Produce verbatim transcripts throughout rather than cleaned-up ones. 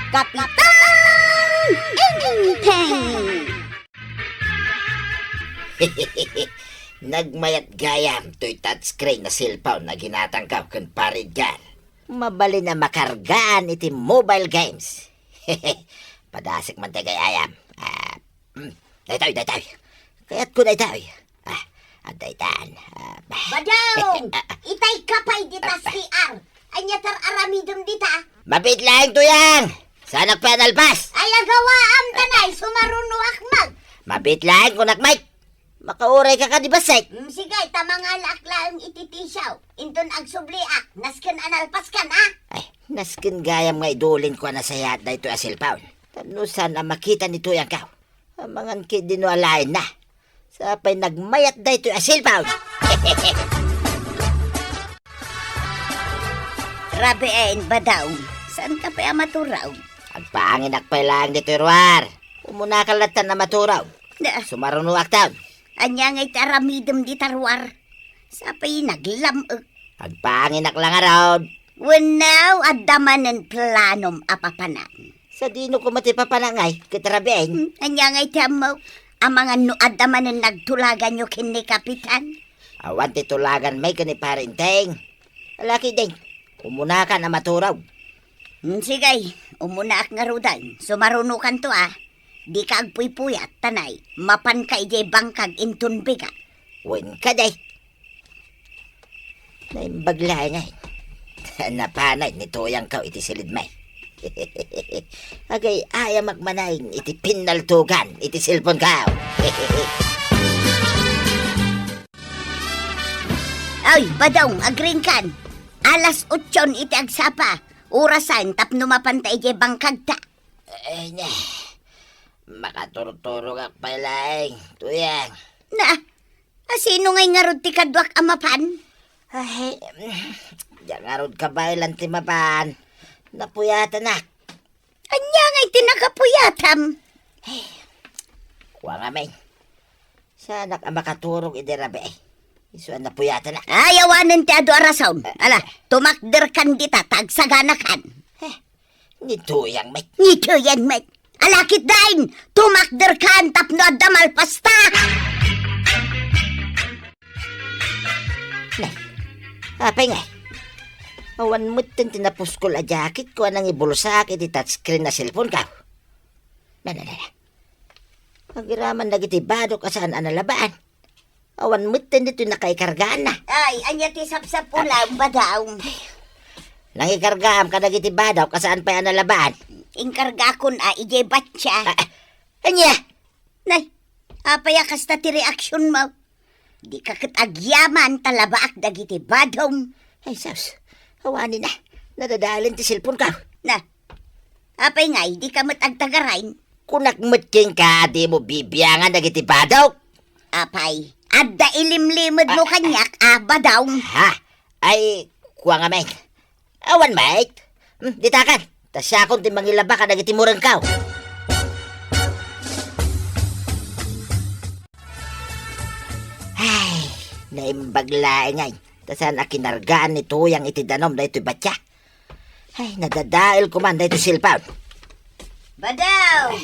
Kapitan Enteng! Nagmayat gayam toy touchscreen a cellphone a ginatangko ken Pare Edgar. Mabalin a makargaan iti mobile games. Padasek man ti gayam. Ah, mm, daytoy, daytoy. Kayatko daytoy. Ah, adda itan. Ah, bah. Badong! Ah, ah. Itay ka pay dita C R. Ania ti ar-aramidem dita? Mabiit laeng, Tuyang! Saanak pay a nalpas? Ay, agawaam, tanay, sumarunoak met. Mabiit laeng, kunak met. Makauray ka kadi bassit. Mm, sige, ta mangalaak laeng iti tisyaw. Inton agsubliak, nasken a nalpaskan, a? Ay, nasken gayam nga idulinko a nasayaat daytoy a cellphone. Tapno saan a makita ni Tuyangko. Amangan ketdi no alaenna. Sapay nagmayat daytoy a cellphone. Rabiin, Badong, saanka pay a maturog? Agpanginak pay laeng ditoy ruar. Umunakan lattan a maturog. Na. Sumarunoakton. Ania ngay ti aramidem dita ruar? Sapay naglam-ek. Agpanginak la ngarud. Wenno, adda manen planom a papanan? Sadino koma ti papanak ngay, ket rabiin? Hmm, ania ngay ti ammok? Amangan no adda manen nagtulaganyo ken ni Kapitan? Awan ti tulaganmi ken ni Pare Enteng. Ala ketdin, umunakan a maturog. Hmm, sige, umunaak ngaruden. Sumarunokanto, a. Dika agpuypuyat, tanay, mapanka idiay bangkag inton bigat. Wen kadi. Naimbag laeng ngay. Napanay ni Tuyangko iti silidmi. Agay-ayamak manen iti pinnaltogan iti cellphoneko. Ay, Badong, agriingkan. Alas otson iti agsapa. Orasen tapno mapanta idiay bangkagta. Ay, na. Makaturturogak pay laeng, Tuyang. Na, a, sino ngay ngarud ti kaduak a mapan? Ay, diak ngarud kabaelan ti mapan. Napuyatanak. Ania ngay ti nakapuyatam? Kua ngamin. Saanak a makaturog idi rabii. Isu a napuyatanak. Ay, awanen ti adu a rason. Ala, tumakderkan dita, ta agsaganakan. Eh, ni Tuyang met. Ni Tuyang met. Ala ketdin, tumakderkan tapno adda malpasta. Nay, apay ngay? Awan metten ti napuskol a jacketko a nangibulsaak iti touchscreen a cellphoneko. Na, na, na, na. Agiraman dagiti badok a saan a nalabaan. Awan metten ditoy nakaikargaanna. Ay, ania ti sapsapulam, Badong? Nangikargaam kadagiti badok a saan pay a nalabaan. Inkargakon a idiay batsia. Ah, ah, ania? Nay, apay a kasta ti reaksionmo? Dika ket agyaman ta labaak dagiti badom. Ay, sus. Awanen a. Nadadaelen ti cellphoneko. Na, apay ngay, dika met agtagarain? Kunak met kenka a dimo bibiangan dagiti badok. Apay, adda ilimlimedmo kaniak a badom. Ha? Ay, kua ngamin. Awan met. Hmm, ditakan. Ta siakon ti mangilaba kadagiti murengko. Ay, naimbag laeng ngay. Ta saan a kinargaan ni Tuyang iti danom daytoy batsia. Ay, nadadaelko man daytoy cellphone. Badong!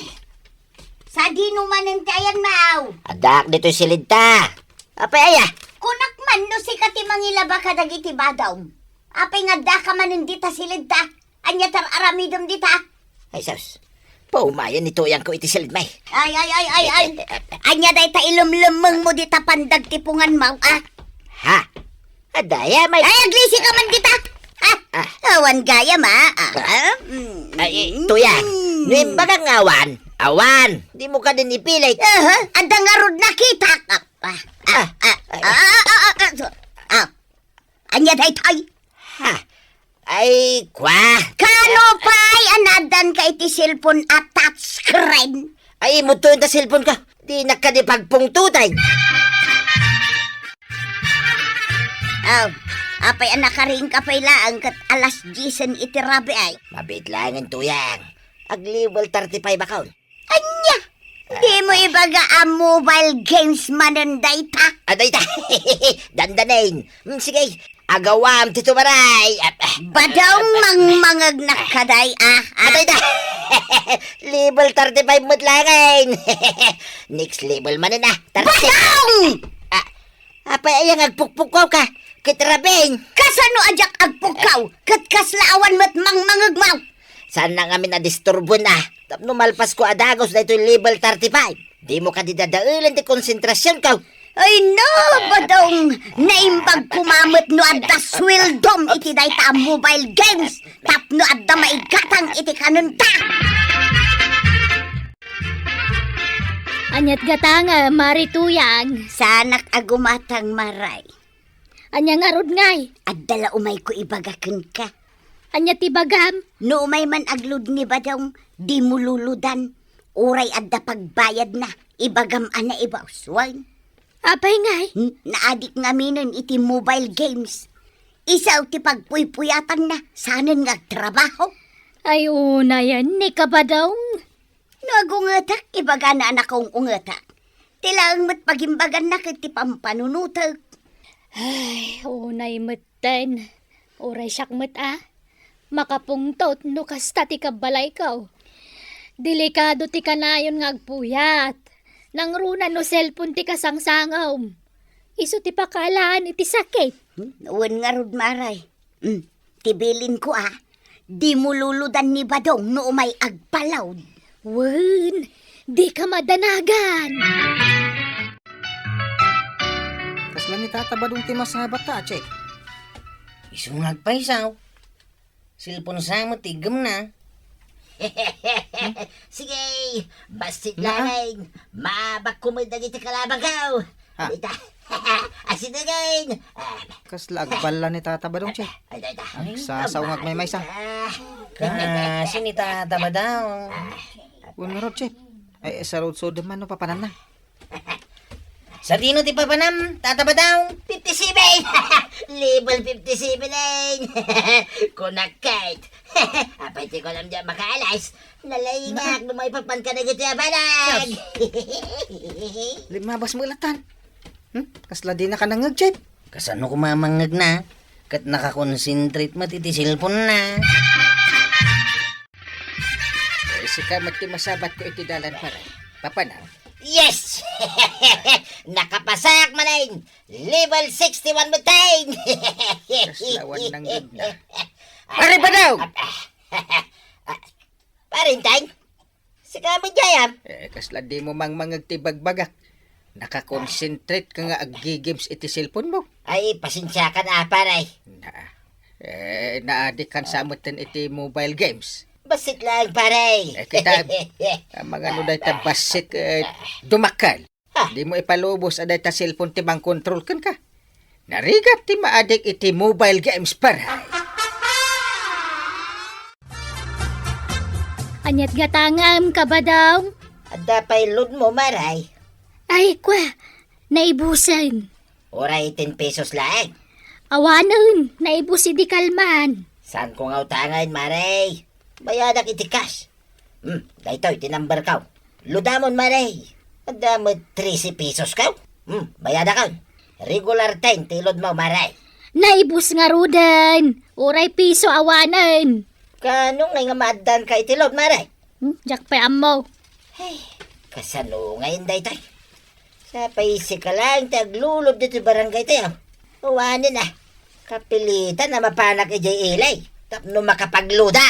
Sadino manen ti ayanmo? Addaak ditoy silidta. Apay aya? Kunak man no sika ti mangilaba kadagiti badom. Apay nga addaka manen dita silidta? Ania ti ar-aramidem dita? Ay, sus. Paumayen ni Tuyangko iti silidmi. Ay, ay, ay, ay, ay. Ania dayta ilumlumengmo dita pandag ti punganmo, a? Ha? Adda aya, may... Ay, aglisika man dita. Ah, ah. Awan gayam, a. Ah, mm, ay, eh, Tuyang, mm. No imbagak nga awan, awan. Dimo kadin ipilit. Aha, adda ngarud nakitak. Ah, ah, ah, ay. Ah, ah, ah, ah, ah, so, ah. Ania daytoy? Ha? Ay, kua. Kano pay a naaddanka iti cellphone a touchscreen? Ay, imutto ta cellphoneko. Dinak kadi pagpungtoten. Aw, apay a nakariingka pay laeng ket alas diesen iti rabii ay? Mabiit laengen, Tuyang. Agliwal thirty-five akon. Ania? Dimo ibaga a mobile games manen dayta? Ah, dayta. Dandanen. Mm, sige. Agawam ti tumaray. Ah, ah. Badong mangmangegnak kaday, a, a. Ah, dayta. Level thirty-five met laeng. Next level manen, ah. Thirty. Badong! Ah, apay aya nga agpukpukawka? Ket rabin. Kasano a diak agpukkaw? Ket kasla awan met mangmangegmo? Saan na ngamin a disturboen, ah. Tapno malpasko a dagus daytoy level thirty-five. Dimo kadi dadaelen ti konsentrasionko. Ay no, Badong! Naimbag koma met no adda suweldom iti dayta a mobile games tapno adda maigatang iti kanenta. Aniat gatangem, Mari Tuyang? Saanak a gumatang, Maray. Ania ngarud ngay? Adda la umayko ibaga kenka. Ania ti bagam? No umay man agluod ni Badong, dimo luludan. Uray adda pagbayadna, ibagam a naibus. Wen? Apay ngay? Hmm, naadik ngaminen iti mobile games. Isu ti pagpuypuyatanna, saanen nga agtrabaho. Ay, unayen ni ka, Badong. No agungetek, ibagana a nakaung-ungetek. Ti laeng met pagimbaganna ket ti pampanunotek. Ay, unay metten. Uray siak met a makapungtot no kasta ti kabbalayko. Delikado ti kanayon nga agpuyat. Nangruna no cellphone ti kasangsangom. Isu ti pakaalaan iti sakit. Hmm, wen ngarud, Maray. Hmm, ti bilinko a, dimo luludan ni Badong no umay agpalaw. Wen, dika madanagan. Kasla ni Tata Badong ti masabat ta, Che? Isu nga agpaysaw. Cellphone sa met ti iggemna. Sige, bassit laeng. Maabakko met dagiti kalabangko. Ha? Dita. Asidegen. Ah. Kasla agballa ni Tata Badong, Che. Ay, ay, ay. Agsasaw nga agmaymaysa. Ah. Kasi ni Tata Badong. Wen ngarud, Che. Ay, sarudsodem man no papananna. Sadino ti papanam, Tata Badong? Fifty-seven! Level fifty-seven, eh! Kunak, Kate. Apay ti kunam diak makaalas. Nalaingak no maipapan ka dagiti a banag. Limabas mo ilatan. Hmm? Kasla di na ka nangngegget. Kasano koma mangngegna? Ket nakakonsentrate met iti cellphone na. Eh, sika met ti masabat ko iti dalan, pare. Papanam? Yes! Nakapasak manen! Level sixty-one met, ten! Kasla awan nanggegna. Pare Badong! Pare Inteng? Sika met gayam? Eh, kasla dimo mangmangeg ti bagbagak. Nakakonsentrate ka nga aggi-games iti cellphone mo. Ay, pasensiakan a, pare. Na, eh, naadikan sa metten iti mobile games. Bassit laeng, pare. Eh, kita, amangano dayta bassit, eh, dumakkel. Ha? Dimo ipalubos a dayta cellphone ti mangkontrol kenka. Narigat ti maadik iti mobile games, pare. Aniat gatangem, Kabadong? Adda pay load mo, Maray? Ay, kwa, naibusen. Uray ten pesos laeng. Awanen, naibus idi kalman. Saan ko nga utangen, Maray? Bayadak iti cash. Hmm, daytoy ti number ko. Loadamon, Maray. Adda met trese pesos ko. Hmm, bayadakon. Regular ten ti load mo, Maray. Naibus ngaruden. Uray piso awanen. Kaano ngay nga maaddan ka iti load, Maray? Hmm, diak pay ammo. Ay, kasano ngay daytoy? Sapay sika laeng ti aglulod ditoy barangay tayo. Awanen a. Kapilitan a mapanak idiay ili tapno makapagluda.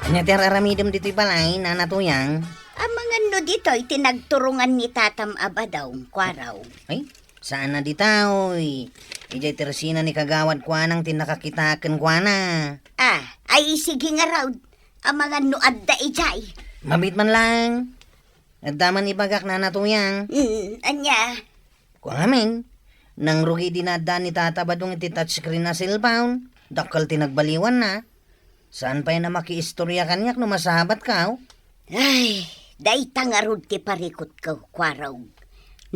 Ania ti ar-aramidem ditoy balay, Nana Tuyang? Amangan no ditoy ti nagturongan ni Tatam a Badong, Kuaraw. Ay, saan a ditoy. Idiay tersina ni Kagawad Kuanang ti nakakitaak kenkuana. Ah, ay sige ngarud. Amangan no adda idiay. Mabiit man laeng. Adda man ibagak, Nana Tuyang. Mm, ania? Kua ngamin, nangrugi idi naaddaan ni Tata Badong iti touchscreen a cellphone. Dakkel ti nagbaliwanna. Saan pay a makiistoria kaniak no masabat ka, oh? Ay, dayta ngarud ti parikutko, Kuaraw.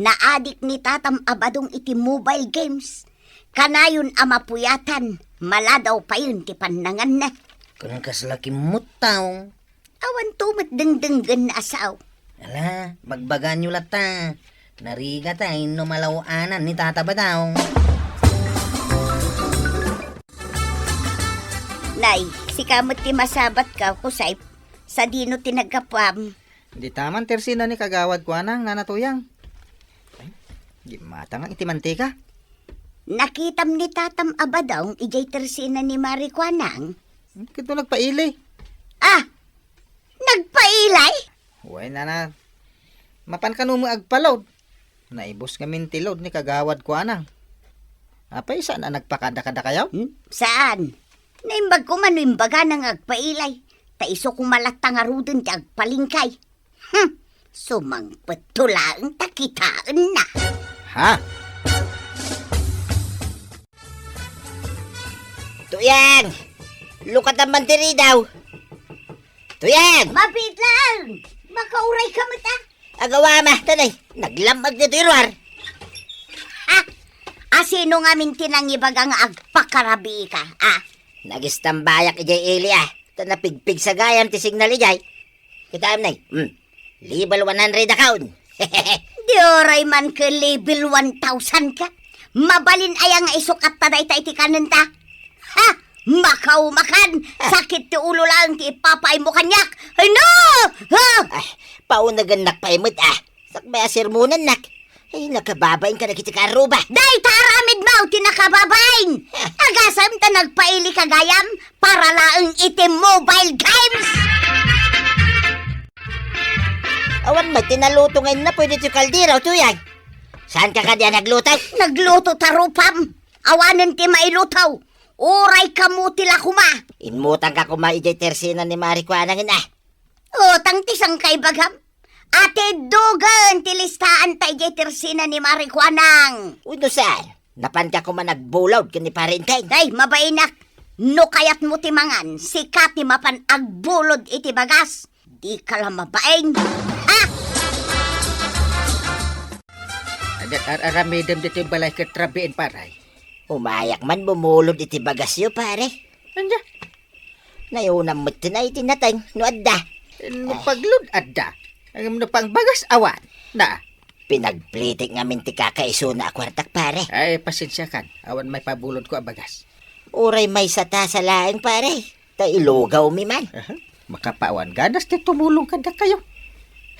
Naadik ni Tatam a Badong iti mobile games. Kanayon a mapuyatan, maladaw payen ti pannanganna. Ken kasla kimmut taong. Awanto met dengdenggen a sao. Ala, bagbagaenyo latta. Narigat a inno malaw-anan ni Tata Badong. Nay, sika met ti masabatka, kusay, sadino ti naggapuam? Dita man ti ersina ni Kagawad Kuanang, Nana Tuyang. Ay, gimmata nga iti mantika. Nakitam ni tatam a badong idiay ti ersina ni Mari Kuanang? Ket no nagpaili. Ah! Nagpailay? Wen, nana, mapan kano met agpa-load? Naibus ngamin ti load ni Kagawad Kuanang. Apay, saan a nagpakada kadakayo? Hmm? Saan? Naimbag koma no imbagana nga agpailay. Ta isu koma latta ngaruden ti agpalingkay. Hmm, sumangpetto laeng ta kitaenna. Ha? Tuyang! Lukatan man ti ridaw! Tuyang! Mabiit laeng! Makauray ka met, a! Agawama, tanay, naglam-ag ditoy ruar. Ha? Asino ngamin ti nangibaga nga agpakarabii ka, a? Nagistambayak idiay ili, a, ta napigpigsa gayam ti signal idiay. Kitaem, nay. Hmm. Level one hundred a kaon. Di uray man ket level one thousand ka. Mabalin aya nga isukatta dayta iti kanenta? Ha? Makaumakan! Sakit ti ulo laeng ti ipapaaymo kaniak. Ay, no! Ha? Ay, paunagennak pay met, a. Sakbay a sermonennak. Ay, nakababain ka dagiti karuba. Dayta aramidmo ti nakababain! Agasem ta nagpaili ka gayam para laeng iti mobile games! Awan met ti naluto nga innapuy ditoy kaldero, Tuyang. Saan ka kadi a nagluto? Nagluto ta rupam. Awanen ti mailuto. Uray kamuti la koma. Inmutang ka koma idiay ti ersina ni Mari Kuanang, a. Utang ti saan ka ibagam? Ati dugen ti listaanta idiay ti ersina ni Mari Kuanang. Uy, no saan? Napan ka koma nagbulod ken ni Pare Enteng? Ay, mabainak. No kayatmo ti mangan, sika ti mapan agbulod iti bagas. Dika la mabain. Ha? Adda ar-aramidem ditoy balay ket rabiin, pare. Umayak man bumulod iti bagasyo, pare. Ania? Nayunam met ti nateng no adda. No pagload adda. Ngem no pangbagas awan. Na. Pinagplitik ngamin ti kakaisuna a kuartak, pare. Ay, pasensiakan. Awan maipabulodko a bagas. Uray maysa tasa laeng, pare. Ta ilugawmi man. Aha. Makapawan ganas ti tumulong kadakayo.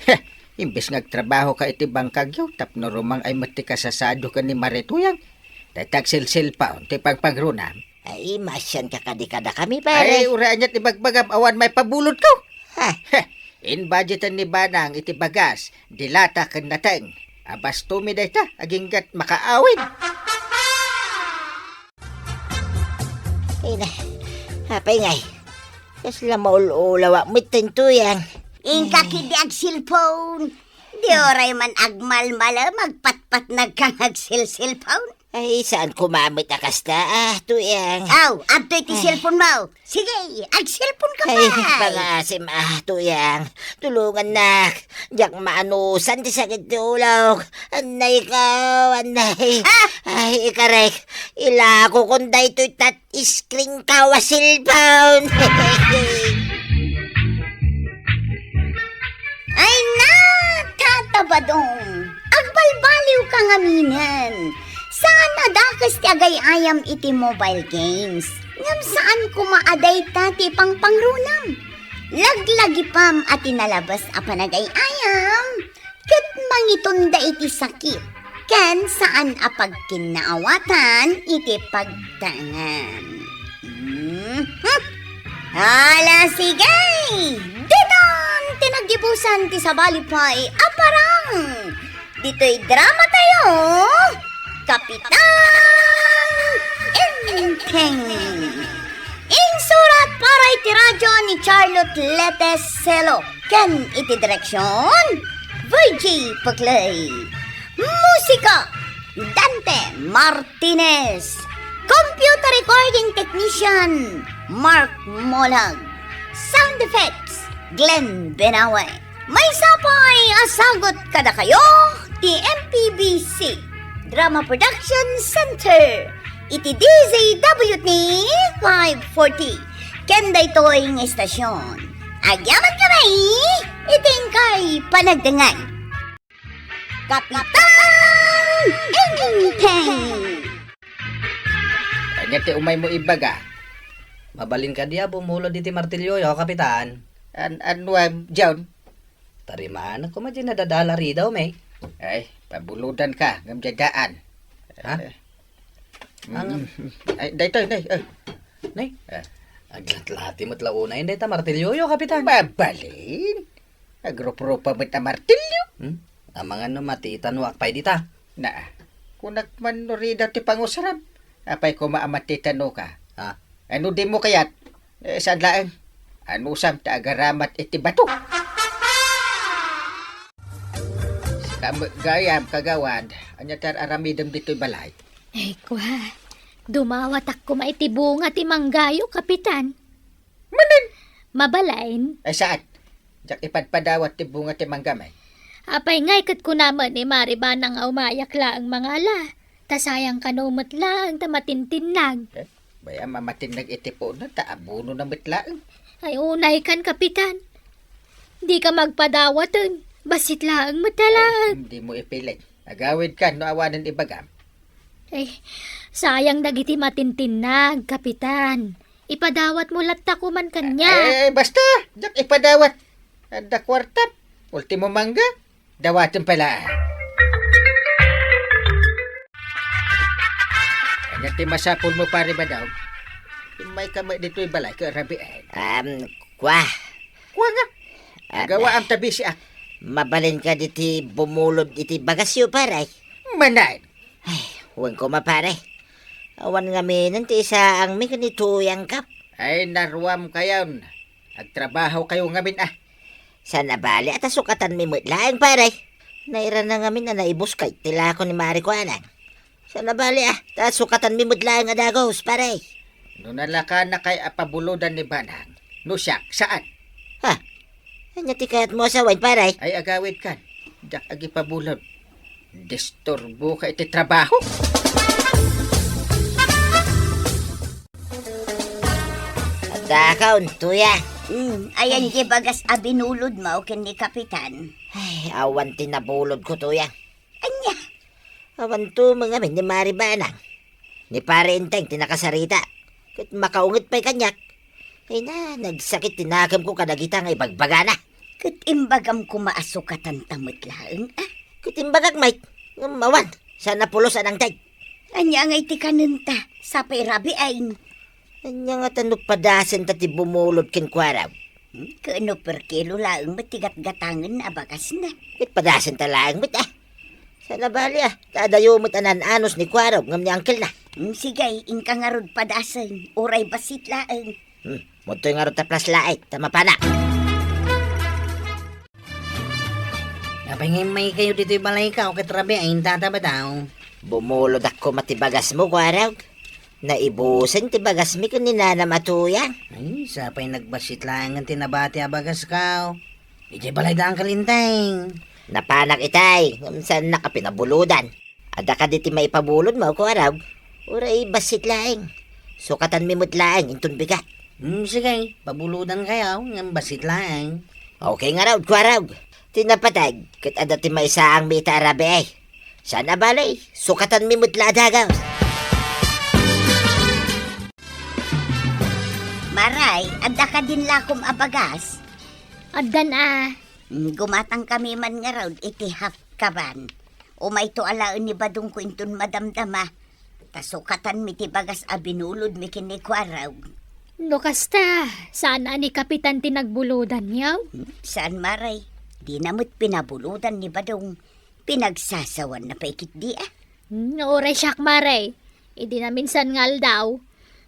Heh, imbes nga agtrabaho ka iti bangkagyo, tapno rumang-ay met ti kasasado ken ni Mari Tuyang. Dayta agselselpaon ti pagpangrunam. Ay, masian ka kadi kadakami, pare. Ay, uray aniat ibagbagam awan maipabulodko. Ha? Heh, inbudgetan ni Banang iti bagas, dilata ken nateng. Abastomi dayta, aginggat makaawid. Ay na, apay ngay. Kasla maul-ulawak met ti Tuyang. Inka kidi agselpon. Di uray man agmalmalem, agpatpatnag kang agselselpon. Ay, saan koma met a kasta, a, Tuyang. Aw, adtoy ti selponmo. Sige, agselpon ka pay. Ay, pangaasim, a, Tuyang. Tulongannak. Diak maanusan ti sakit ti ulok. Annay ko, annay. Ah! Ay, ikarek. Ilakokon daytoy touch screen ko a cellphone. Ay na, Tata Badong, agbalbaliw ka ngaminen. Saan a dakes ti agay-ayam iti mobile games. Ngem saan koma a dayta ti pangpangrunam. Laglagipam a ti nalabes a panagay-ayam ket mangitunda iti sakit ken saan a pagkinnaawatan iti pagtangam. Mhm. Ala, sige! Ditan ti naggibusan ti sabali pay a parang! Ditoy drama tayo, Kapitan Enteng. Insurat para iti radyo ni Charlotte Leteselo ken iti direksyon, Virgie Paclay. Musika, Dante Martinez. Computer recording technician, Mark Molag. Sound effects, Glenn Benawe. Maysa pay a sagut kadakayo ti M P B C Drama Production Center iti D Z W T five forty. Ken daytoy nga istasyon, agyaman kami iti inkay panagdengngeg. Kapitan Enteng! Ania ti umaymo ibaga? Mabalin kadi a bumulod iti martilyoyo, Kapitan? An-, annuam, John? Tarimanak koma diay nadadala ridaw, me. Ay, pabulodanka, ngem diay daan. Ha? Eh, ang- mm, ay, daytoy, nay, eh. Nay? Eh. Aglatlati met la unay dayta martilyoyo, Kapitan. Mabalin? Agrup-rupa met a martilyo. Hmm? Amangan no matitanoak pay dita. Na, kunak man no ridaw ti pangusram. Apay koma a matitanoka? Ha? Ano di mo kayat? Eh, saan laeng? Anusam ta agaramat iti bato? Sika met gayam, kagawad, ania ti ar-aramidem ditoy balay? Ay, kwa, dumawatak koma iti bunga ti manggayo, Kapitan. Manen? Mabalin. Ay, saan? Diak ipadpadawat ti bunga ti manggam, ay. Apay ngay ket kuna met ni Mari Banang a umayak laeng mangala, ta sayang kano met laeng ta matintinnag. Eh, bay-am a matinnag iti puno, ta abunona met laeng. Ay, unaykan, Kapitan. Dika magpadawaten, bassit laeng met a laeng. Ay, hindi mo ipilit. Agawidkan no awanen ibagam. Eh, sayang dagiti matintinnag, Kapitan. Ipadawatmo latta koma kaniak. Eh, basta, diak ipadawat. Adda kuartam. Ultimo mangga, dawatem pay laeng. Ania ti masapulmo, Pare Badaw? Immayka met ditoy balay ket rabii. Um, kwa. Kwa nga. Ah, gawaam ta bisiak. Mabalin kadi ti bumulod iti bagasyo, pare? Manen. Ay, wen koma, pare. Awan ngaminen ti isaangmi ken ni Tuyang, kap. Ay, naruam kayon. Agtrabaho kayo ngamin, ah. Saan a bali a ta sukatanmi met laeng, pare. Nairana ngamin a naibuskay ti lako ni Mari Kuanang. Saan a bali, ah, ta sukatanmi met laeng a dagus, pare. No nalakanakay a pabulodan ni Banang, no siak, saan? Ha? Ania ti kayatmo a sawen, pare? Ay, agawidkan. Diak agipabulod. Disturboka iti trabaho. Adda ka, Tuyang. Hmm, ayan ti bagas a binulodmo ken ni Kapitan. Ay, awan ti nabulodko, Tuyang. Ania? Awan tumeng amin ni Mari Banang. Ni Pare Enteng ti nakasarita. Ket makaunget pay kaniak. Ay na, nagsakit ti nakemko kadagita nga ibagbagana. Ket imbagam koma a sukatanta met laeng, ah? Ket imbagak met, ngem awan, saan a pulos a nangted. Ania ngay ti kanenta, sapay rabii, ay? Ania ngata no padasenta ti bumulod kenkuana? Hmm? Ket no per kilo laeng met ti gatgatangen a bagasna. Ket padasenta laeng met, ah. Saan a bali, ah. Ta adayo met a naan-anos ni Kuarog ngem ni angkelna. Hmm, sige, inka ngarud padasen, uray bassit laeng. Hmm, mudtoy ngarud ta plasla, ay, ta mapanak. Apay nga immaykayo ditoy balayko ket rabii, Tata Badaw? Bumulod koma ti bagasmo, Kuarog. Naibusen ti bagasmi ken ni Nanam a Tuyang. Ay, sapay nagbassit laengen ti nabati a bagasko. Idiay balay da Uncle Enteng. Napanak itay, ngem saannak a pinabulodan. Adda kadi ti maipabulodmo, Kuarog? Uray bassit laeng. Sukatanmi met laeng inton bigat. Hmm, sige, pabulodankayo, ngem bassit laeng. Okay ngarud, Kuarog. Ti napateg, ket adda ti maisaangmi ita a rabii. Saan a bali, sukatanmi met la a dagus. Maray, adda kadin lakom a bagas? Addan a. Mm, gumatangkami man ngarud iti half kaban. Umayto alaen ni Badongko inton madamdama. Ta sukatanmi ti bagas a binulodmi ken ni Kuarog. No kasta, saan a ni Kapitan ti nagbulodanyo? Hmm, saan, Maray. Dina met pinabulodan ni Badong. Pinagsasawanna pay ketdi, ah. Hmm, no uray siak, Maray. Idi naminsan nga aldaw,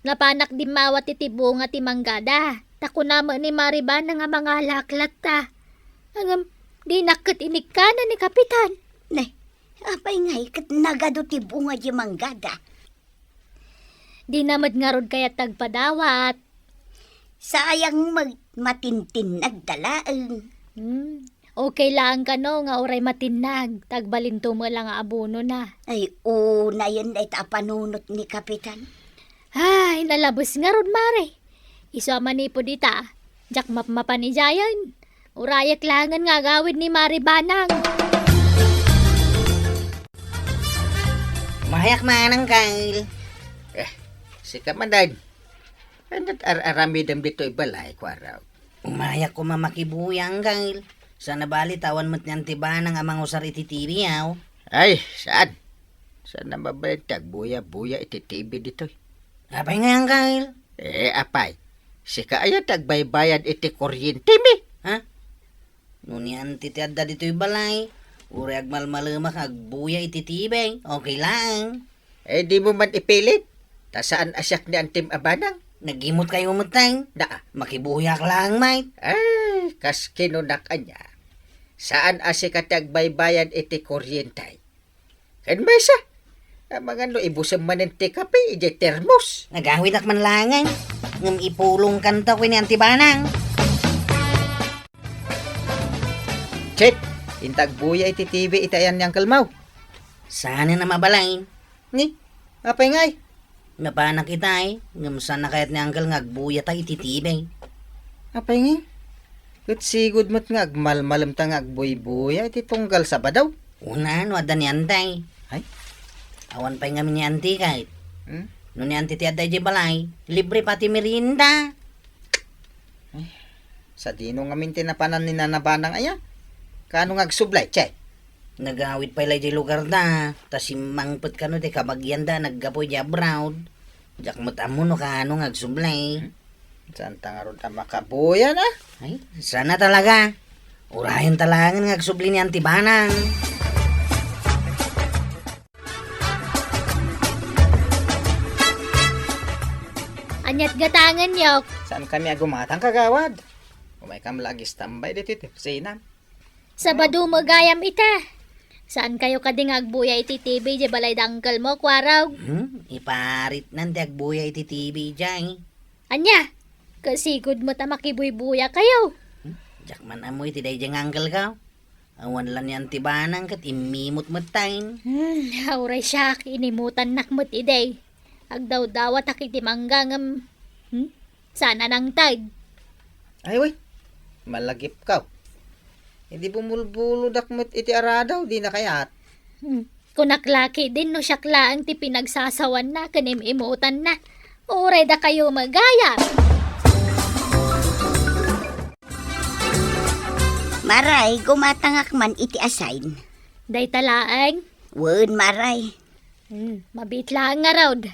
napanak dimmawat iti bunga ti manggada. Ta kuna met ni Mari Banang a mangalaak latta. Ngem, dinak ket inikkana ni Kapitan. Ne, apay ngay ket nagadu ti bunga diay manggada? Dina met ngarud kayat agpadawat. Sayang met, matintinnag da laeng. Hmm. Okay laeng kano nga uray matinnag, ta agbalinto met la nga abunona. Ay, unayen dayta a panunot ni Kapitan. Ay, nalabes ngarud, Mare. Isu a manipud ita, diak mapmapan idiayen. Urayek laengen nga agawid ni Mari Banang. Mayak man, Uncle. Eh, sika man, Dad. Apay nga ar-aramidem ditoy balay, Kuarog? Umayak koma makibuya, Angkel. Saan a bali ta awan met ni Auntie Banang a mangusar iti T V, aw? Ay, saan. Saan a mabalin ti agbuya-buya iti T V ditoy? Apay nga, Angkel? Eh, apay, sika aya ti agbaybayad iti kuryentemi? Ha? No ni Auntie ti adda ditoy balay, uray agmalmalemak nga agbuya iti T V, okay laeng. Eh, dimo man ipilit, ta saan a siak ni Auntiem a Banang. Nagimot kayo met, Teng? Naa. Makibuyak laeng, mait. Ay, kas kinunak ania. Saan a sika ti agbaybayad iti kuryente. Ken maysa, amangan no ibusem manen ti kape idiay termos. Nagawidak man laeng, ngem ipulongkanto ken ni Auntie Banang. Chet, inta agbuya iti T V iti ayan ni Uncle Mau. Saan a mabalin? Ni, apay ngay? Napanak itay, ngem saan a kayat ni Uncle nga agbuyata iti T V. Apay ngay? Ket sigud met nga agmalmalemta nga agbuybuya iti tunggal Sabado. Una, no adda ni Auntie. Ay? Awan pay ngamin ni Auntie, kayat. Hmm? No ni Auntie ti adda idiay balay, libre pay ti merienda. Ay, sadino ngamin ti napanan ni Nana Banang aya? Kaano nga agsublay, Chet? Nagawid pay la idiay lugarda, ta simmangpet kano ti kabagianda a naggapu idiay abroad. Diak met ammo no kaano nga agsublay. Hmm? Saanta ngarud a makabuya na? Ay, saan a talaga. Urayenta laengen nga agsubli ni Auntie Banang. Aniat gatangen, Yok? Saan kami a gumatang, kagawad? Umaykam la agistambay ditoy tersinam. Sabado met gayam ita. Saan kayo kadi nga agbuya iti T V idiay balay da uncle mo, Kuarog? Hmm, iparitnan ti agbuya iti T V idiay. Ania? Kasigud met a makibuybuya kayo. Hmm, diak man ammo iti daydiay nga uncle ko. Awan la ni Auntie Banang ket immimot met tayen. Hmm, uray siak, inimutannak met idi. Agdawdawatak iti mangga ngem, hmm? Saan a nangted. Ay, wen. Malagipkaw. Idi bumulbulodak met iti aradaw, dina kayat. Hmm. Kunak la ketdin no siak laeng ti pinagsasawanna ken im-imutanna. Uray dakayo met gayam. Maray, gumatangak man iti assign. Dayta laeng? Wen, Maray. Hmm, mabiit laeng ngarud.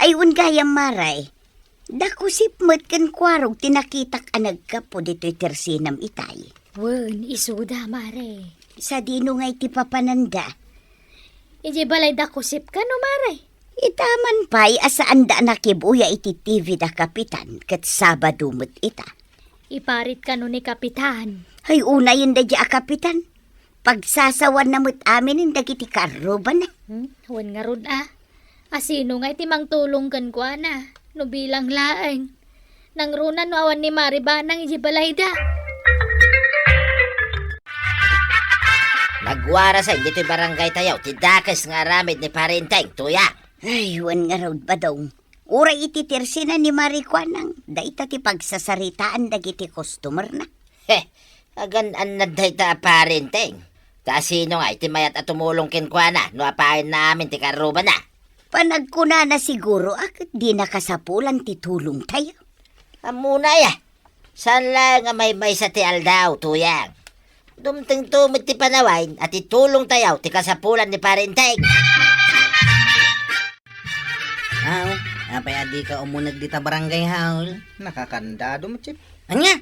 Ay, wen gayam, Maray. Dakusip met ken Kuarog ti nakitak a naggapu ditoy tersinam itay. Wen, isuda, Maray. Sadino ngay ti papananda? Idiay balay Dakusip kano, Maray? Ita man pay a saanda a nakibuya iti T V da Kapitan ket Sabado met ita. Iparit kano ni Kapitan. Ay, unayen daydiay a Kapitan. Pagsasawanna met aminen dagiti karrubana. Hmm? Wen ngarud a. Asino ngay ti mangtulong kenkuana? No bilang laeng. Nangruna no awan ni Mari Banang idiay balayda. Nagwarasen ditoy barangay tayo ti dakes nga aramid ni Pari Enteng, Tuya. Ay, wen ngarud, Badong. Uray iti tersina ni Mari Kuanang, dayta ti pagsasaritaan dagiti customerna. He, agan-annad dayta a Pari Enteng. Ta asino ngay ti mayat a tumulong kenkuana no apayenna amin ti karrubana? Panagkunana siguro a ket dina kasapulan ti tulongtayo. Ammona aya, saan laeng a maymaysa ti aldaw, Tuyang. Dumtengto met ti panawen a ti tulongtayo ti kasapulan ni Pari Enteng. Aw, apay a dika umuneg dita barangay hall? Nakakandado met, Chief. Ania?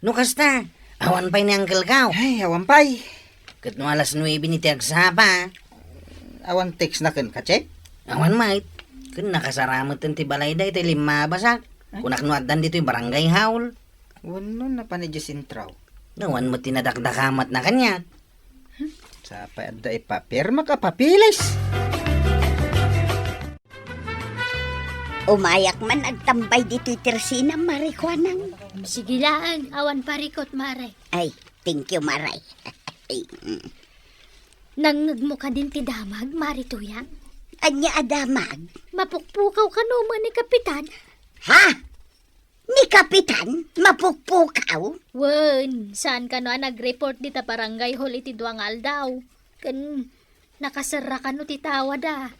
No kasta, awan pay ni Uncle Kao. Ay, awan pay. Ket no alas nuebe ni ti agsapa. Awan text na kenka, Chief? Awan met. Ken nakasara met ti balayda iti limmabasak. Ay. Kunak no addan ditoy barangay hall. Wenno napan idiay sentro? Awan met ti nadakdakamatna kaniak. Hmm, sapay adda ipapirmak a papeles. Umayak man agtambay ditoy tersina, Mari Kuanang. Sige laeng, awan parikot, Mare. Ay, thank you, Mare. Nangngegmo kadin ti damag, Mari Tuyang? Ania a damag? Mapukpukaw kano met ni Kapitan. Ha? Ni Kapitan? Mapukpukaw? Wen, saan kano a nag-report dita barangay hall iti dua nga aldaw. Ken nakaserra kano ti tawada.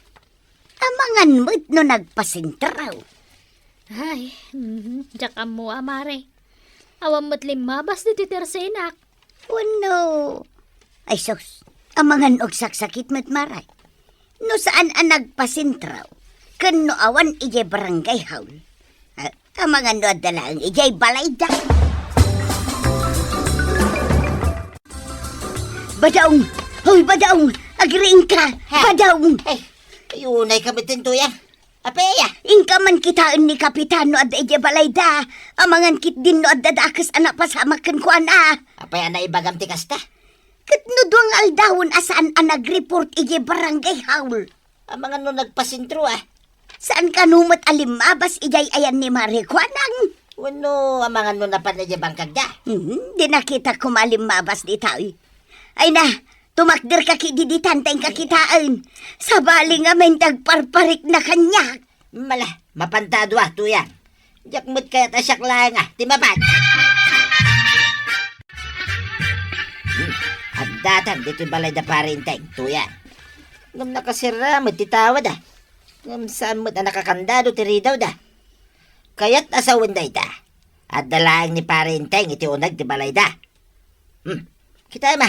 Amangan met no nagpasentraw. Ay, mhm, diak ammo a, Mare. Awan met limmabas ditoy tersenak. Wenno. Ay sus, amangan no agsaksakit met, Mare. No saan a nagpasentro, ken no awan idiay barangay hall, a-, amangan no adda laeng idiay balayda. Badaong! Hoy, Badaong! Agriingka! Ha? Badaong! Ay, ay, unay ka met, Tuyang. Apay aya? Inka man kitaen ni Kapitan no adda idiay balayda. Amangan ketdin no adda dakes a napasamak kenkuana. Apay a naibagam ti kasta? Ket no dua nga aldawen a saan a nag-report idiay barangay hall. Amangan no nagpasentro, a. Saan kano met a limmabas idiay ayan ni Mare Kuanang? Wenno amangan no napan idiay bangkagda? Hmm, di nakitak koma a limmabas ditoy. Ay na, tumakderka ketdi ditan ta inka kitaen. Sabali ngamin ti agparparikna kaniak. Mala, mapanta a dua, Tuyang. Diak met kayat a siak laeng a ti mapan. Hmm, addatan ditoy balayda Pare Enteng, Tuyang. Ngem nakasera met ti tawad, a. Ngem saan met a nakakandado ti ridawda. Kayat a sawen dayta. Adda laeng ni Pare Enteng iti uneg ti balayda. Hmm. Kitaem a.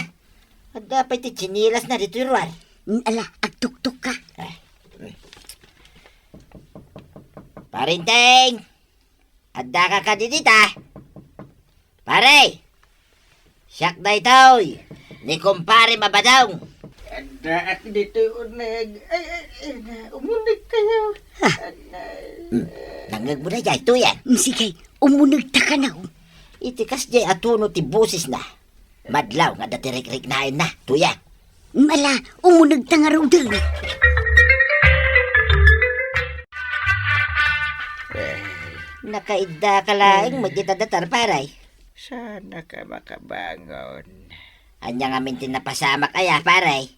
Adda pay ti tsinelasna ditoy ruar. Mm, ala, agtuktok ka. Eh, hmm. Pare Enteng! Addaka kadi dita? Pare! Siak daytoy, ni Kumpare Mabadong. Addaak ditoy uneg. Ay, ay, ay, na, umuneg kayo. Ha? Anay. Hmm. Nangngegmo daydiay, Tuyang? Mm, sige, umunegta kano. Iti kasdiay a tono ti bosesna, madlaw nga adda ti rikriknaenna, Tuyang. Mala, umunegta ngaruden. Eh, nakaiddaka laeng met ita datar, pare. Saanka makabangon. Ania ngamin ti napasamak aya, pare?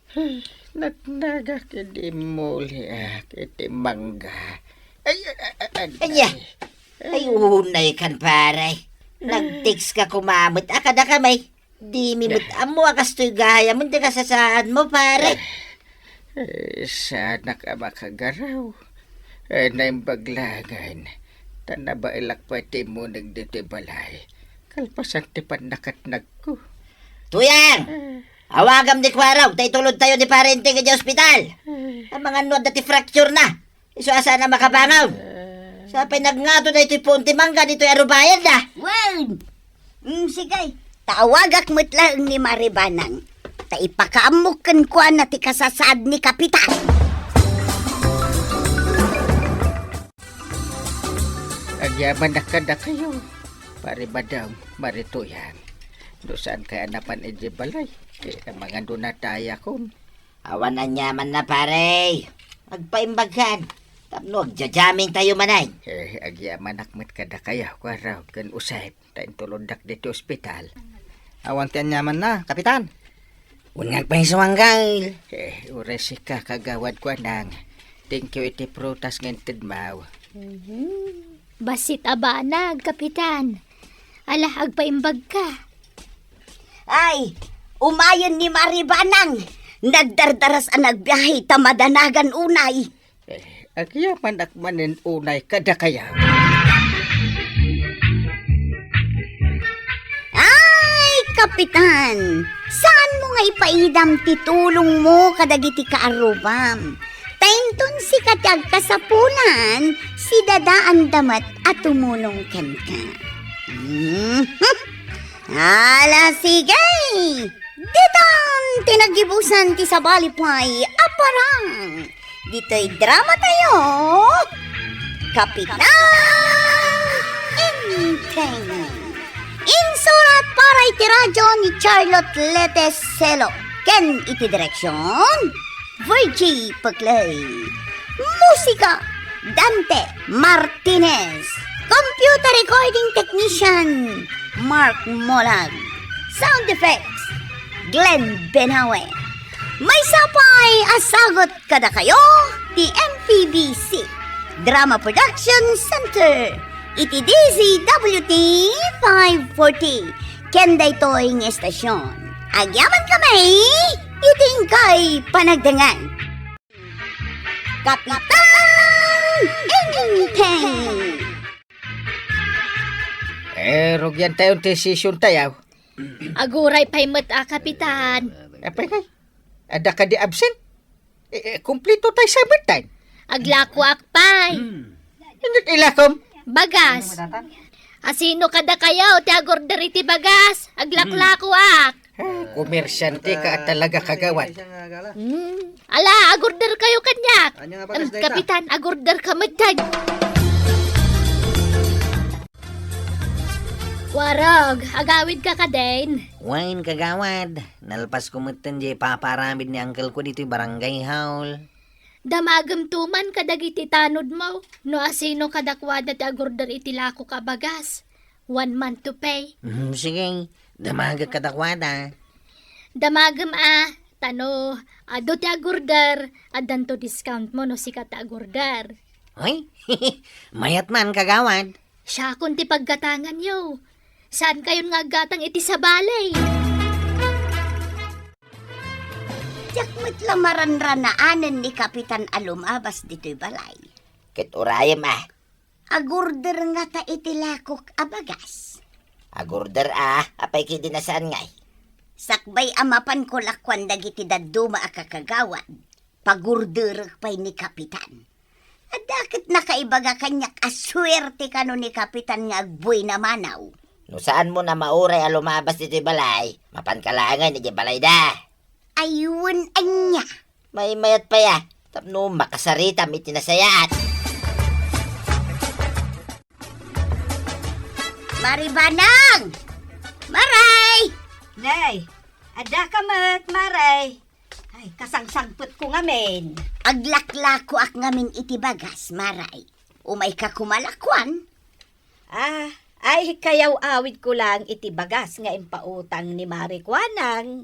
Natnagak idi immuliak iti mangga. Ay, ay, ay, ay, ania? Ay, unay kan, pare. Nag-text ka koma met a kadakami. Dimi met ammo a kastoy gayam ti kasasaadmo, pare. Eh, saanak a makagaraw. Eh, naimbag laengen. Ta nabaelak pay ti immuneg ditoy balay. Kalpasan ti pannakatnagko. Tuyang! Eh. Awagam ni Kuarog, ta itulodtayo ni Pare Enteng idiay ospital. Eh. Amangan no adda ti fracture na. Isu a saan a makabangon. Sapay nagngato daytoy puon ti mangga ditoy a rubayanna. Wen! Mm, sige. Ta awagak met laeng ni Mare Banang. Ta ipakaammok kenkuana ti kasasaad ni Kapitan. Agyamanak kadakayo, Pare Badong, Mare Tuyang. No saan kaya napan idiay balay, ti amangan no natayakon. Awan aniamanna, pare. Agpaimbagkan. Tapno agja-jamming tayo manen. Eh, agyamanak met kadakayo, Kuarog ken Usep, ta intuloddak ditoy ospital. Awan ti aniamanna, Kapitan. Wen nga agpayso, Anggal. Eh, uray sika, Kagawad Kuanang. Thank you iti prutas nga intedmo. Mhm. Bassit a banag, Kapitan. Ala, agpaimbagka. Ay, umayen ni Mare Banang. Nagdardaras a nagbiahe ta madanagan unay. Eh, agyamanak manen unay kadakayo. Ay, Kapitan, saanmo nga ipaidam ti tulongmo kadagiti kaarrubam? Ta inton sika ti agkasapulan, sidadaanda met a tumulong kenka. Mhm. Ala, sige! Ditan ti naggibusan ti sabali pay a parang. Ditoy drama tayo, Kapitan Enteng. Insurat para iti radyo ni Charlotte Lete Selo ken iti direksyon, Virgie Peclay. Musika, Dante Martinez. Computer recording technician, Mark Molag. Sound effects, Glenn Benawe. Maysa pay a sagut kadakayo ti M P B C Drama Production Center iti D Z W T five forty. Ken daytoy nga estasyon, agyamankami iti inkay panagdangan. Kapitan Enteng! Eh, rugian tayo ti session tayo. Aguray pay met a, Kapitan. Apay kay? Adda kadi absent? Eh, eh, kumplito tayo sa metan. Aglakoak pay. Inyo ilakom? Bagas. Asino kadakayo ti agorder iti bagas? Aglaklakoak. Ah, komersyante ka talaga, kagawad. Hmm. Ala, agorder kayo kaniak. Kapitan, agorder ka metan. Warog, agawid ka kadin? Wen, kagawad. Nalpas ko metten diay paparamid ni uncle ko ditoy barangay hall. Damagem tuman kadagiti tanod mo, no asino kadakuada ti agorder iti lakok a bagas. One month to pay. Hmm, sige. Damagek kadakuada. Damagem a, tano, adu ti agorder, addanto discount mo no sika ti agorder. Ay, mayat man, kagawad. Siakon ti paggatanganyo. Saan kayon nga aggatang iti sabali? Diak met la maranranaanen ni Kapitan a lumabas ditoy balay. Ket urayem a. Agorder ngata iti lakok a bagas. Agorder a, apay kidi na saan ngay? Sakbay a mapan ko lakuan dagiti dadduma a kakagawad, pagorderek pay ni Kapitan. Adda ket nakaibaga kaniak a suerte kano ni Kapitan nga agbuina manaw. No saan mo na mauray a lumabas ditoy balay, mapan ka laengen idiay balayda. Ay, wen ania? Maymayat pay a, tapno makasaritam iti nasayaat. Mari Banang! Maray! Nay, adda ka met, Maray. Ay, kasangsangpet ko ngamin. Aglaklakoak ngamin iti bagas, Maray. Umay ka koma lakuan? Ah, ay, kayaw-awid ko lang iti bagas nga impautang ni Mari Kuanang.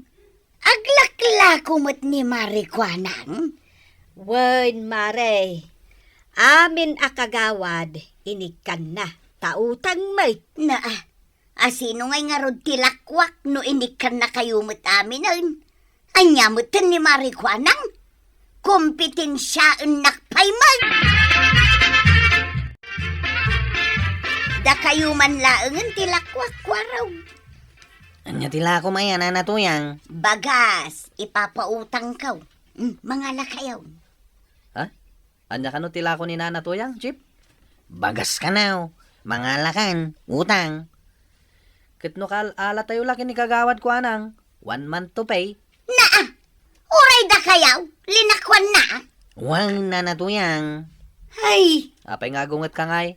Aglaklako met ni Mari Kuanang? Wen, Mari. Amin a kagawad, inikkanna, ta utang met. Naa, asino ngay ngarud ti lakuak no inikkannakayo met aminen? Ania metten ni Mari Kuanang? Kompetensiaennak pay met! Dakayo man laengen ti lakuak, Kuarog. Ania ti lakom aya, Nana Tuyang? Bagas, ipapautangko. Mm, mangalakayo. Ha? Ania kano ti lako ni Nana Tuyang, Chief? Bagas kano, mangalakan, utang. Ket no kaal-alatayo la ken ni Kagawad Kuanang, one month to pay. Naa! Uray dakayo, linakuanna. Wen, Nana Tuyang. Ay! Apay nga agungetka ngay?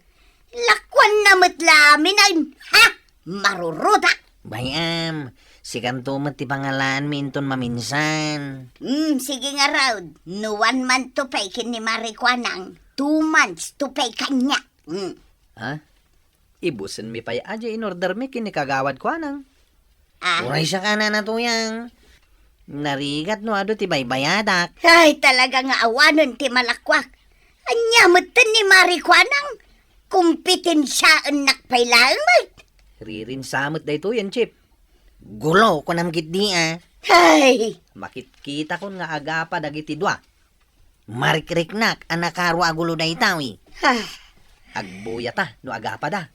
Lakuanna met la aminen. Ha? Maruruda! Bay-am, sikanto met ti pangalaanmi inton maminsan. Hmm, sige ngarud, no one month to pay ken ni Mari Kuanang, two months to pay kaniak. Hmm. Ha? Ibusenmi pay a diay inordermi ken ni Kagawad Kuanang. Ah. Uray siak a, Nana Tuyang. Narigat no adu ti baybayadak. Ay, talaga nga awanen ti malakuak. Ania metten ni Mari Kuanang? Kompetensiaennak pay laeng met. Ririnsa met daytoyen, Chief. Gulo, kunam ketdi a. Ay! Makitkitakon nga agapa dagiti dua. Marikriknak a nakaro a gulo daytoy. Ah. Agbuyata no agapada.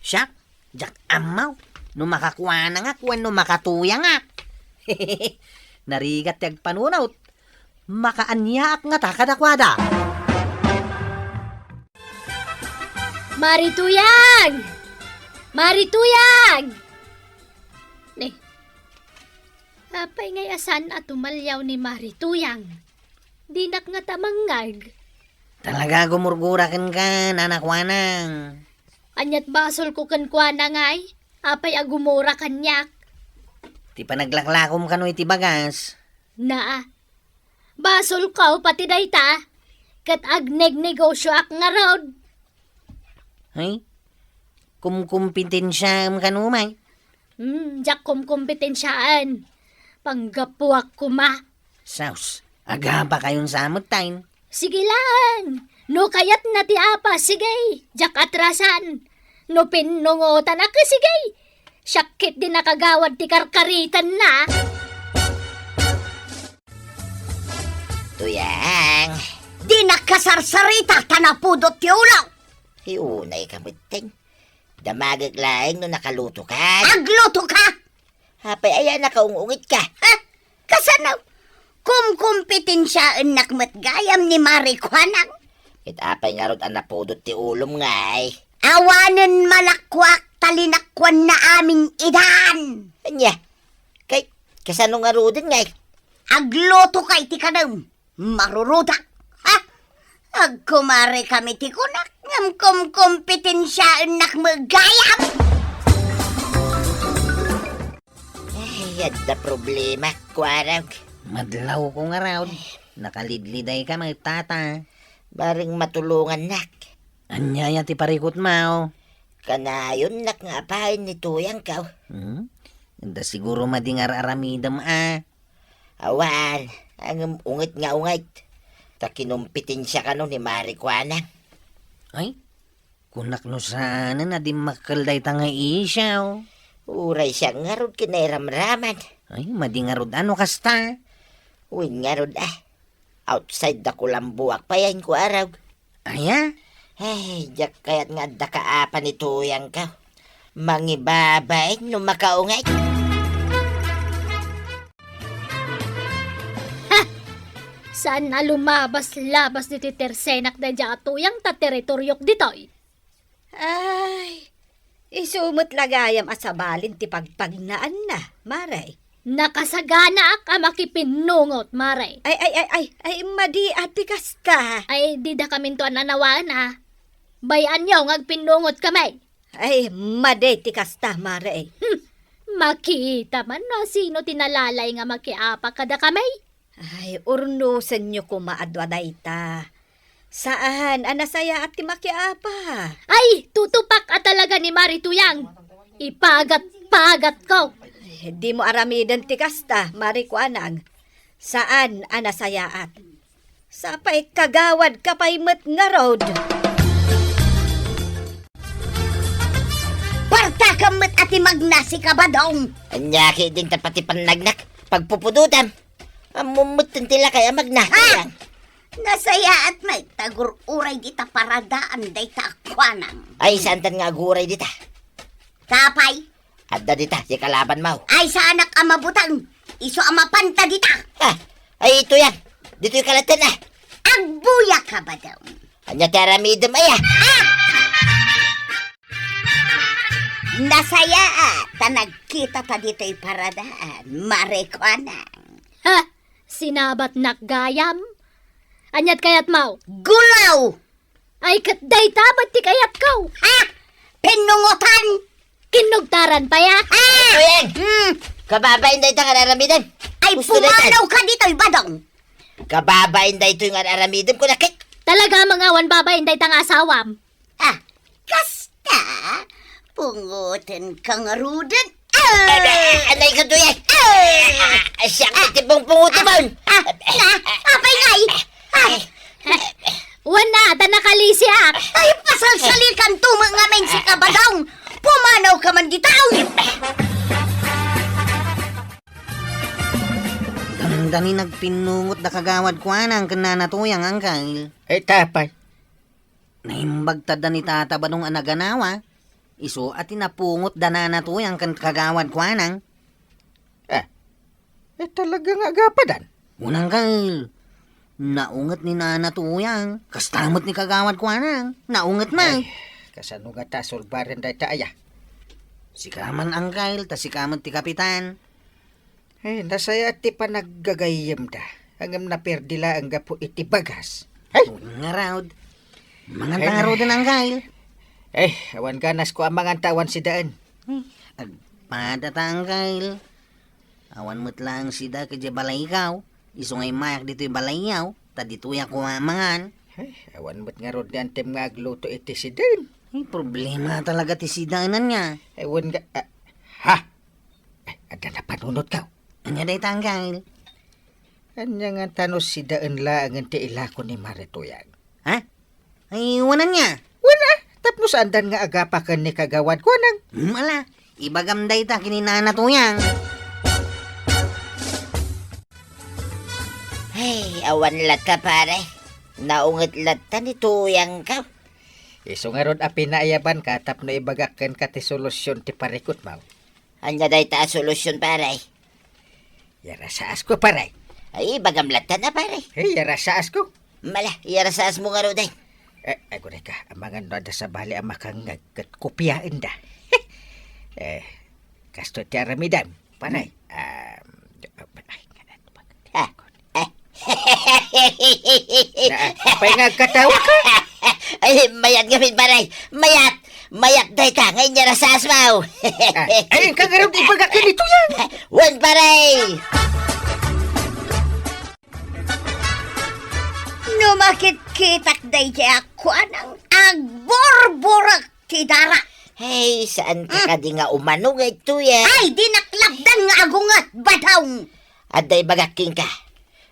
Siak, diak ammo no makakuanangak wenno makatuyangak. Narigat ti agpanunot. Makaaniaak ngata kadakuada. Mari Tuyang! Mari Tuyang! Ne, apay ngay a saan a tumalyaw ni Mari Tuyang? Dinak ngata mangngeg. Talaga gumurgura kenka, Nana Kuanang. Aniat basolko kenkuana ngay? Apay a gumura kaniak? Ti panaglaklakom kano iti bagas. Naa, basolko pati dayta, ket agnegnegosioak ngarud. Ay, kumkumpetensiaem kano met. Hmm, diak kumkumpetensiaen. Panggapuak koma. Sus, agapakayon sa met tayo. Sige laeng. No kayatna ti apa, sige. Diak atrasan. No pinnungotanak, sige. Siak ketdi nakagawad ti karkaritanna. Tuyang. Dinak kasarsarita ta napudot ti ulo. Ay, unay ka metten. Damagek laeng no nakalutokan. Aglutoka! Apay aya nakaung-ungitka? Ha? Kasano? Kumkompetensiaennak met gayam ni Mare Kuanang. Ket apay ngarud a napudot ti ulom ngay? Awanen malakkuak ta linakkuanna amin idan. Ania? Kay, kasano ngaruden ngay? Aglutoka iti kanem. Marurudak. Ha? Agkumarekami ti kunak, ngem kumkompetensiaennak met gayam. Ay, adda problema, kuarag. Madlawko ngarud. Nakalidlidayka met, tata. Bareng matulongannak. Ania aya ti parikutmo? Kanayonnak nga apayen ni tuyangko. Hmm? Adda siguro madi nga ar-aramidem a. Awan, ngem unget nga unget. Ta kinompetensia kano ni Mare Kuanang. Ay, kunak no saanen a dimmakkel dayta nga isyu. Uray siak ngarud kinairamraman. Ay, madi ngarud a no kasta. Wen ngarud a. Outside da kulambuak pay a inkuarag. Aya? Ay, diak kayat nga adda kaapan ni tuyangko. Mangibabain no makaunget. Ha! Saan a lumabas-labas ditoy tersenak daydiay a tuyang ta teritoriok ditoy. Ay, isu met la gayam a sabalin ti pagpagnaanna, Mare. Nakasaganaak a makipinnungot, Mare. Ay, ay, ay, ay, ay, madi a ti kasta. Ay, dida kaminto a nanawaen a. Bay-anyo nga agpinnungot kami. Ay, madi ti kasta, Mare. Hmm, makita man no sino ti nalalay nga makiapa kada kami. Ay, urnosenyo koma a dua dayta. Saan a nasayaat ti makiapa. Ay, tutupak a talaga ni Mari Tuyang. Ipagat-pagatko. Ay, dimo aramiden ti kasta, Mari Kuanang. Saan a nasayaat. Sapay kagawadka pay met ngarud. Partakam met a ti magnasi, Kabadong. Ania ketdin ta pati pannagnak, pagpupudotam. Ammom metten ti lakay a magna. Ha? Nasayaat met ta agur-uray dita paradaan dayta a kuanang. Ay, saantan nga aguray dita? Apay? Adda dita, ti kalabanmo. Ay, saanak a mabuteng. Isu a mapanta dita. Ah, ay, Tuyang. Ditoy kalaten, ah. Agbuyaka, Badong. Ania ti aramidem, aya? Ah! Nasayaat ta nagkitata ditoy paradaan, Mari Kuanang. Ha? Sinabatnak gayam? Aniat kayatmo? Gulaw! Ay, ket dayta met ti kayatko. Ha? Pinnungotan? Kinugtaran pay, a? Ha? Kuyen! Hmm. Kababain dayta nga aramidem. Ay, pumanawka ditoy, Badong. Kababain daytoy nga aramidem, kunak ket. Talaga, mangawan babain dayta nga asawam. Ah, kasta? Pungotenka ngaruden. Ah! Anay ka, Tuyang. Ah! Ah, siak ti pungpungotemon. Ah, na, apay ngay? Ah! Wen na, ta nakalisiak. Ay, pasalsalikanto met ngamin si Kabadong. Pumanawka man dita. Dandani nagpinnungot da Kagawad Kuanang ken Nana Tuyang, Angkel. Ay, apay. Naimbag tadda ni Tata Badong a naganawa, isu a ti napungot da Nana Tuyang ken Kagawad Kuanang. Ah, eh, talaga nga agapadan? Unang kal, naunget ni Nana Tuyang, kasta met ni Kagawad Kuanang, naunget man. Ay, kasano nga ta sulbaren dayta aya? Sika man, Angkel, ta sika met ti kapitan. Ay, nasayaat ti panaggagayyemda. Ngem naperdi laeng gapu iti bagas. Ay! Ngarud. Manganta ngaruden, Angkel. Ay, awan ganasko a manganta awan sidaen. Ay, agpada ta, Angkel. Awan met laeng sida idiay balayko. Isu nga immayak ditoy balayyo, ta ditoyak koma mangan. Ay, awan met ngarud ni antem nga agluto iti sidaen. Ay, problema talaga ti sidaen, ania. Ay, wen nga, ah, ha? Ay, adda napanunotko. Ania dayta, Angkel? Ania ngata no sidaen laengen ti ilako ni Mari Tuyang? Ha? Ay, wen ania? Wen a, tapno saandan nga agapa ken ni Kagawad Kuanang. Hmm, ala, ibagam dayta ken ni Nana Tuyang. Ay, awan latta, pare. Naunget latta ni Tuyangko. Isu ngarud a pinaayabanka tapno ibagak kenka ti solusion ti parikutmo. Ania dayta a solusion, pare? Yarasaasko, pare. Ay, ibagam latta na, pare. Ay, yarasaasko. Mala, yarasaasmo ngaruden. Eh, agurayka, amangan no adda sabali a makangngeg ket kopiaenda. Eh, kastoy ti aramidem, pare. Ah, ay, Ah, eh. Na, apay nga agkatawa ka? Ay, mayat ngamin, pare. Mayat. Mayat dayta nga inyarasaasmo. Ah, ay, ang kagarod, ibagak ken ni Tuyang. Wen, pare. No makitkitak daydiay a kuanang agburburek ti dara. Hey, saan ka Hmm. kadi nga umano nga ituya? Ay, di naklapdan nga agunget, badong! Adda ibagak kenka.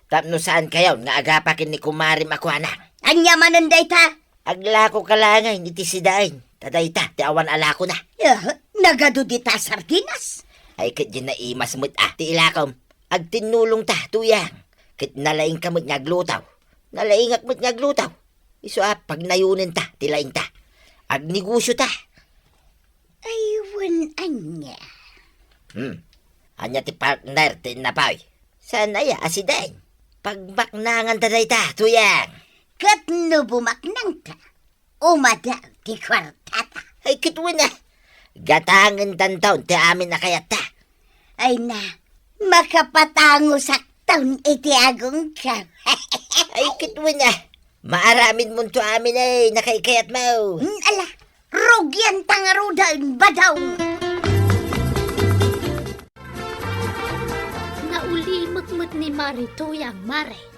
Tapno saan kayon nga agapa ken ni kumarem a kuana. Ania manen dayta? Aglako ka laeng iti sidaen. Ta dayta ti awan a lakona. Eh, nagadu dita sardinas? Ay, ket di naimas met a ti ilakom. Agtinnulongta, Tuyang. Ket nalaingka met nga agluto. Nalaingak met nga agluto. Isu a pagnayonenta ti laingta. Agnegosiota. Ay, wen ania? Hmm. Ania ti partner ti innapoy? Saan aya a sidaen? Pagbaknanganta dayta, Tuyang. Ket no bumaknangka, umadaw ti kuartata. Ay, ket wen a. Gatangentanton ti amin a kayatta. Ay na, makapatangosakton iti agongko. Ay, ket wen a. Maaramidmonto amin ay nakaikayatmo. Hmm, ala, rugianta ngaruden, badong. Naulimek met ni Mari Tuyang, Mare.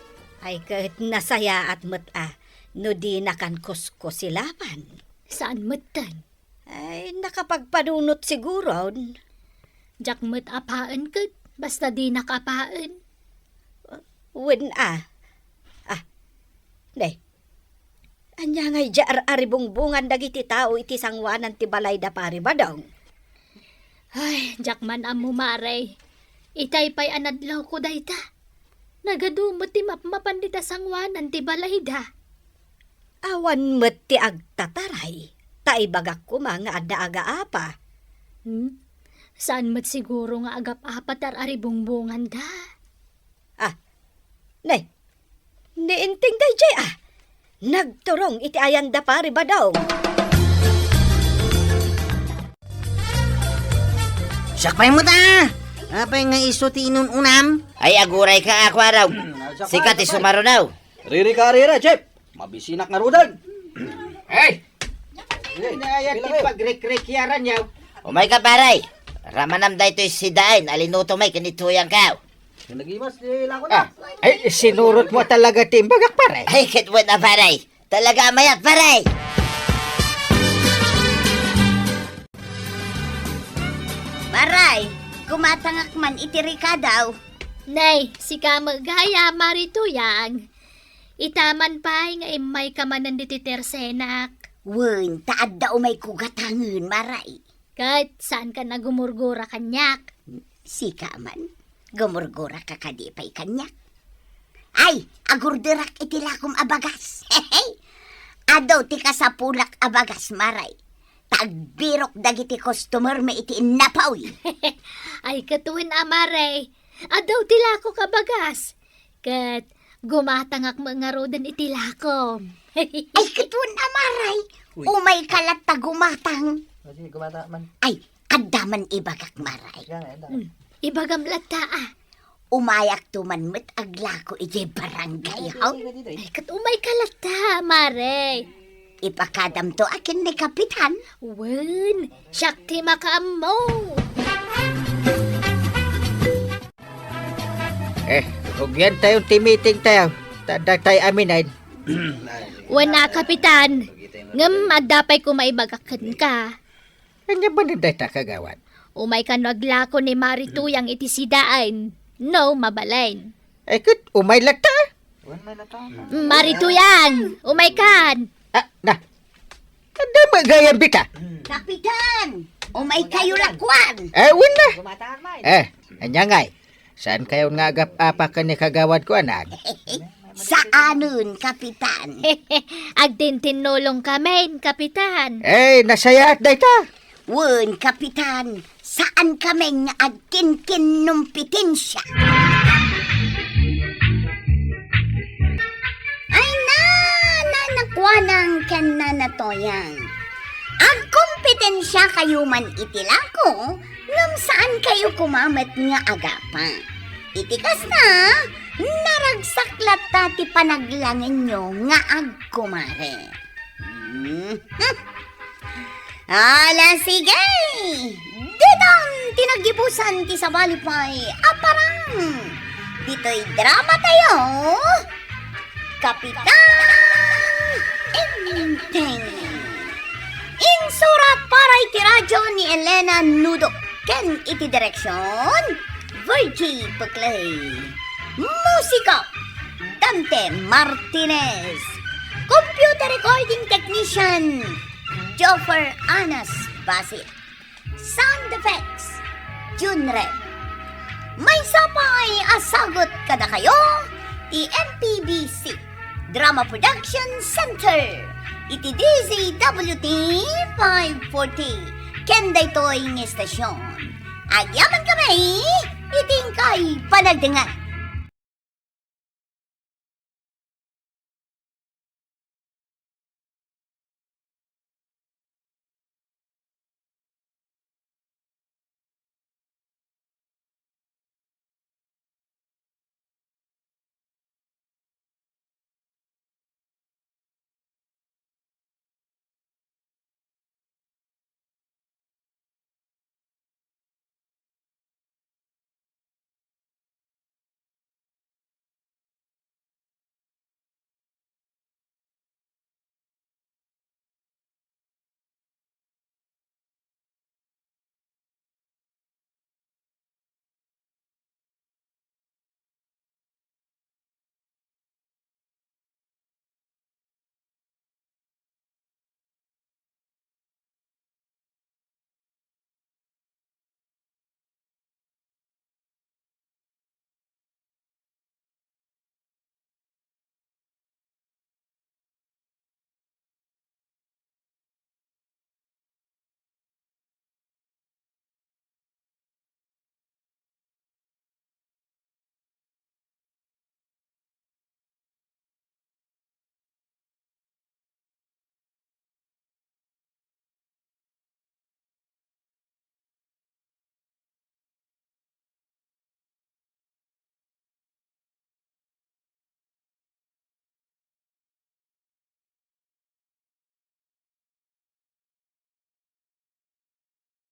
Ay, ket nasayaat met a no dinakan kuskusilapan. Saan metten? Ay, nakapagpanunot siguron. Diak met apaen ket basta dinak apaen. Wen a. Ah, ne. Ania ngay di ar-aribungbungan dagiti tao iti sangoanan ti balay da Pari Badong? Ay, diak man ammo, Mare. Itay pay a nadlawko dayta. Nagadu met ti mapmapan dita sangoanan ti balayda. Awan met ti agtataray, ta ibagak koma nga adda agaapa. Hmm? Saan met siguro nga agap-apa ti ar-aribungbunganda? Ah, ne, ni Inting daydiay, ah. Nagturong iti ayan da Pari Badong. Siak pay met, ah. Apay nga isu ti inun-unam? Ay, agurayka, Aquaraw. Sika ti sumarunaw. Riri ka, riri, Jeff. Mabisinak ngaruden. Hey! Inayat ti pagrikrikyaran yaw. Umayka, pare. Ramanam daytoy sidaen a linutom ken ni Tuyangko. Nagimas ti lako na. Ah, ay, sinurotmo talaga ti imbagak, pare. Ay, ket wen a, pare. Talaga a mayat, pare. Pare, gumatangak man iti rikadaw. Nay, sika met gayam, Mari Tuyang. Ita man pay nga immayka manen ditoy tersenak. Wen, ta adda umayko gatangen, Mare. Ket saanka a gumurgura kaniak? Sika man, gumurguraka kadi pay kaniak? Ay, agurderak iti lakom a bagas. Adu ti kasapulak a bagas, Mare. Ta agbirok dagiti customermi iti innapoy. Ay, ket wen a, Mare. Adu ti lakok a bagas. Ket gumatangak met ngaruden iti lakom. Ay, ket wen a, Mare. Uy. Umayka latta gumatang. O, sige, gumatang man. Ay, adda man ibagak, Mare. Yan, yan, yan. Hmm. Ibagam latta, ah. Umayakto man met aglako idiay barangay, ha? Ay, ket umayka latta, Mare. Ipakadamto a ken ni Kapitan. Wen, siak ti makaammo. Eh, rugiantayon ti meetingtayo. Ta datay aminen. Wen a, Kapitan. Ngem adda pay koma ibagak kenka. Ania manen dayta, kagawad? Umayka no aglako ni Mari Tuyang iti sidaen, no mabalin. Ay, ket umay latta. Mari Tuyang, umaykan. Ah, na. Adda met gayam dita. Kapitan, umaykayo lakuan. Eh, wen na. Eh, ania ngay? Saankayon nga agap-apa ken ni kagawadko, anak? Saanen, Kapitan. Agtintinnulong kamin, Kapitan. Eh, nasayaat dayta. Wen, Kapitan, saan kamin nga agkinkinnumpitensia. Ay na, Nana Kuanang ken Nana Toyang. Agkompetensiakayo man iti lako, ngem saan kayo koma met nga agapa. Iti kasta, naragsak latta ti panaglangenyo nga agkumare. Mhm. Ala, sige! Ditan ti naggibusan ti sabali pay a parang ditoy drama tayo, Kapitan Enteng. Insurat para iti radyo ni Elena Nudo ken iti direksyon, Virgie Peclay. Musika, Dante Martinez. Computer recording technician, Joffer Anas Basit. Sound effects, Junrep. Maysa pay a sagut kadakayo ti M P B C Drama Production Center iti D Z W T five forty ken daytoy nga estasyon. Agyaman kami iti inkay panagdengngeg.